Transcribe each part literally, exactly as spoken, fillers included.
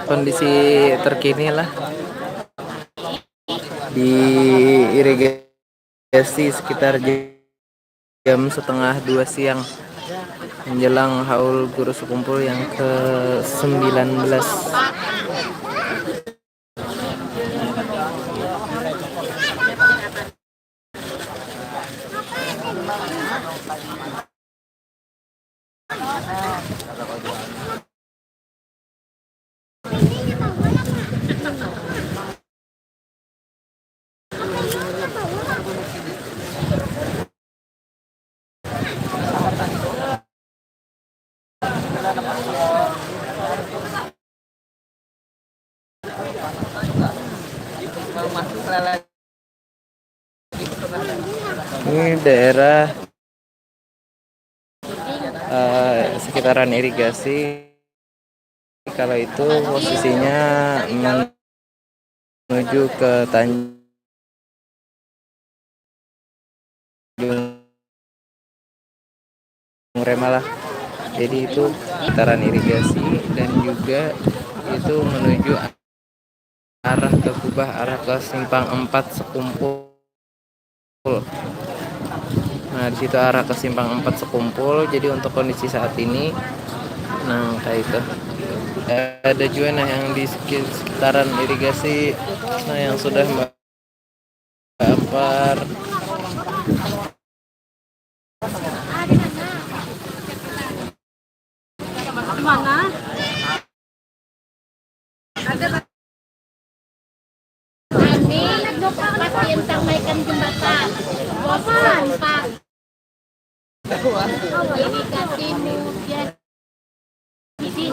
Kondisi terkini lah di irigasi sekitar jam setengah dua siang, menjelang haul guru sekumpul yang ke sembilan belas. Ini daerah, eh, sekitaran irigasi. Kalau itu posisinya menuju ke Tanjung Rema lah. Jadi itu sekitaran irigasi dan juga itu menuju arah ke Kubah, arah ke Simpang Empat Sekumpul. Nah, di situ arah ke Simpang Empat Sekumpul. Jadi untuk kondisi saat ini, nah, kayak itu. Ada juga, nah, yang di seki-, sekitaran irigasi, nah, yang sudah mempar. Mana? Ada, Pak. Ini pas tentang naikan jembatan. Bosan, Pak. Ini kasih muda. Jadi,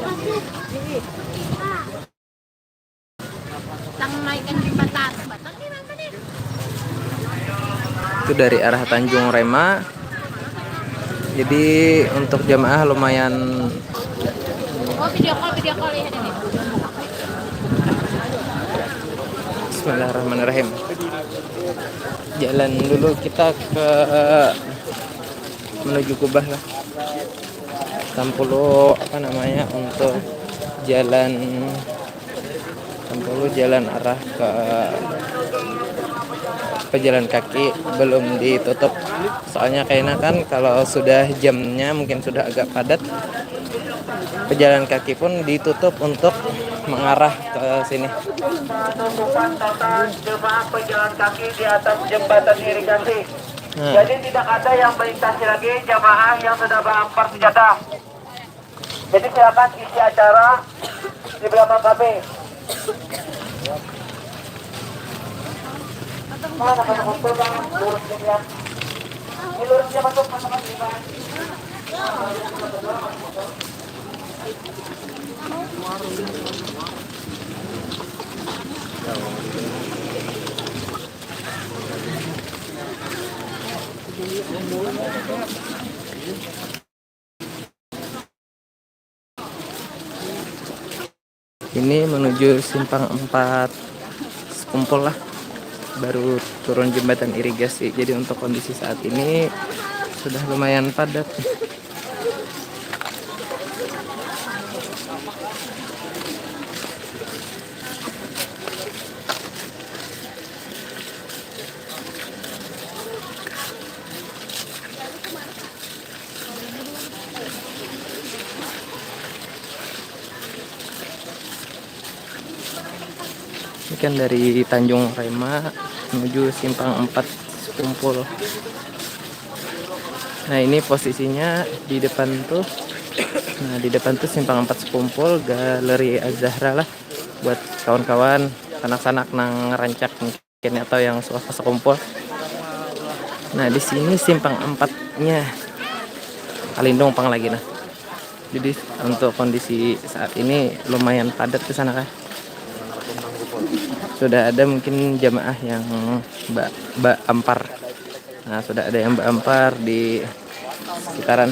tang naikan jembatan. Jembatan di mana nih? Itu dari arah Tanjung Rema. Jadi untuk jamaah lumayan. Oh, video call, video call ya, ada nih. Bismillahirrahmanirrahim. Jalan dulu kita ke menuju Kubah lah. Tampulu, apa namanya, untuk jalan, tampulu jalan arah ke pejalan kaki belum ditutup. Soalnya kaina kan kalau sudah jamnya mungkin sudah agak padat. Pejalan kaki pun ditutup untuk mengarah ke sini. Penumpukan total jemaah pejalan kaki di atas jembatan irigasi. Nah. Jadi tidak ada yang melintasi lagi jamaah yang sudah baampar senjata. Jadi silakan isi acara di belakang kami. Mana masuk untuk lurus ya. Di lurus ya masuk, masuk, masuk. Ini menuju Simpang Empat Sekumpul lah. Baru turun jembatan irigasi. Jadi untuk kondisi saat ini sudah lumayan padat. Ini kan dari Tanjung Rema menuju Simpang Empat Sekumpul. Nah, ini posisinya di depan tuh. Nah, di depan tuh Simpang Empat Sekumpul, Galeri Azahra lah. Buat kawan-kawan, sanak-sanak nang rancak mungkin atau yang suka ke Sekumpul. Nah, di sini Simpang Empatnya. Kalindung pang lagi nah. Jadi untuk kondisi saat ini lumayan padat di sana kan. Sudah ada mungkin jamaah yang ba, ba ampar. Nah, sudah ada yang ba ampar di sekitaran.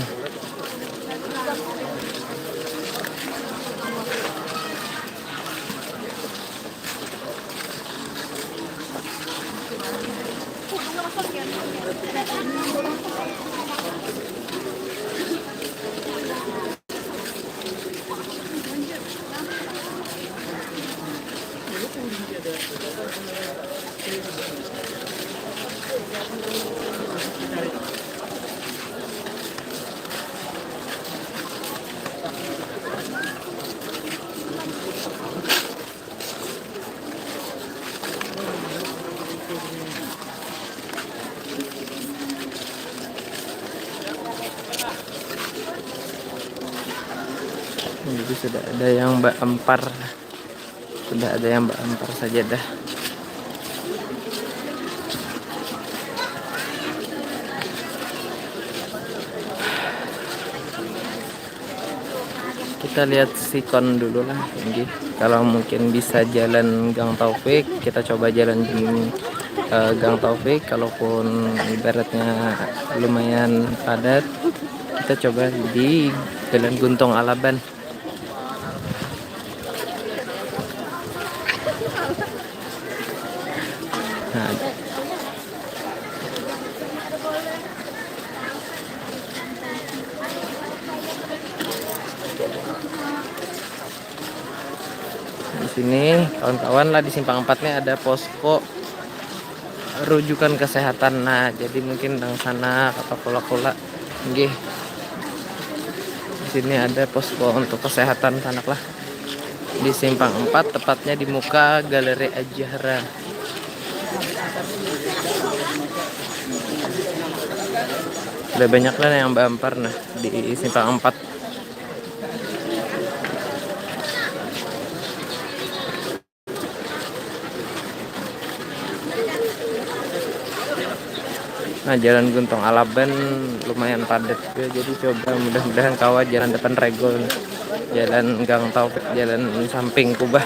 Jadi sudah ada yang ba ampar. Sudah ada yang ba ampar sajadah. Kita lihat sikon dulu lah, inggih. Kalau mungkin bisa jalan Gang Taufik, kita coba jalan, eh, Gang Taufik. Kalaupun ibaratnya lumayan padat, kita coba di Jalan Guntung Alaban. Nah, di sini kawan-kawan lah, di simpang empat nih ada posko rujukan kesehatan. Nah, jadi mungkin nang sana apa kula-kula. Nggih. Di sini ada posko untuk kesehatan sanak lah. Di simpang empat, tepatnya di muka Galeri Ajahra. Udah banyak lah yang ba ampar nah di simpang empat. Nah, Jalan Guntung Alaban lumayan padat ya, jadi coba mudah-mudahan kawa jalan depan Regol, jalan Gang Taufik, jalan samping kubah.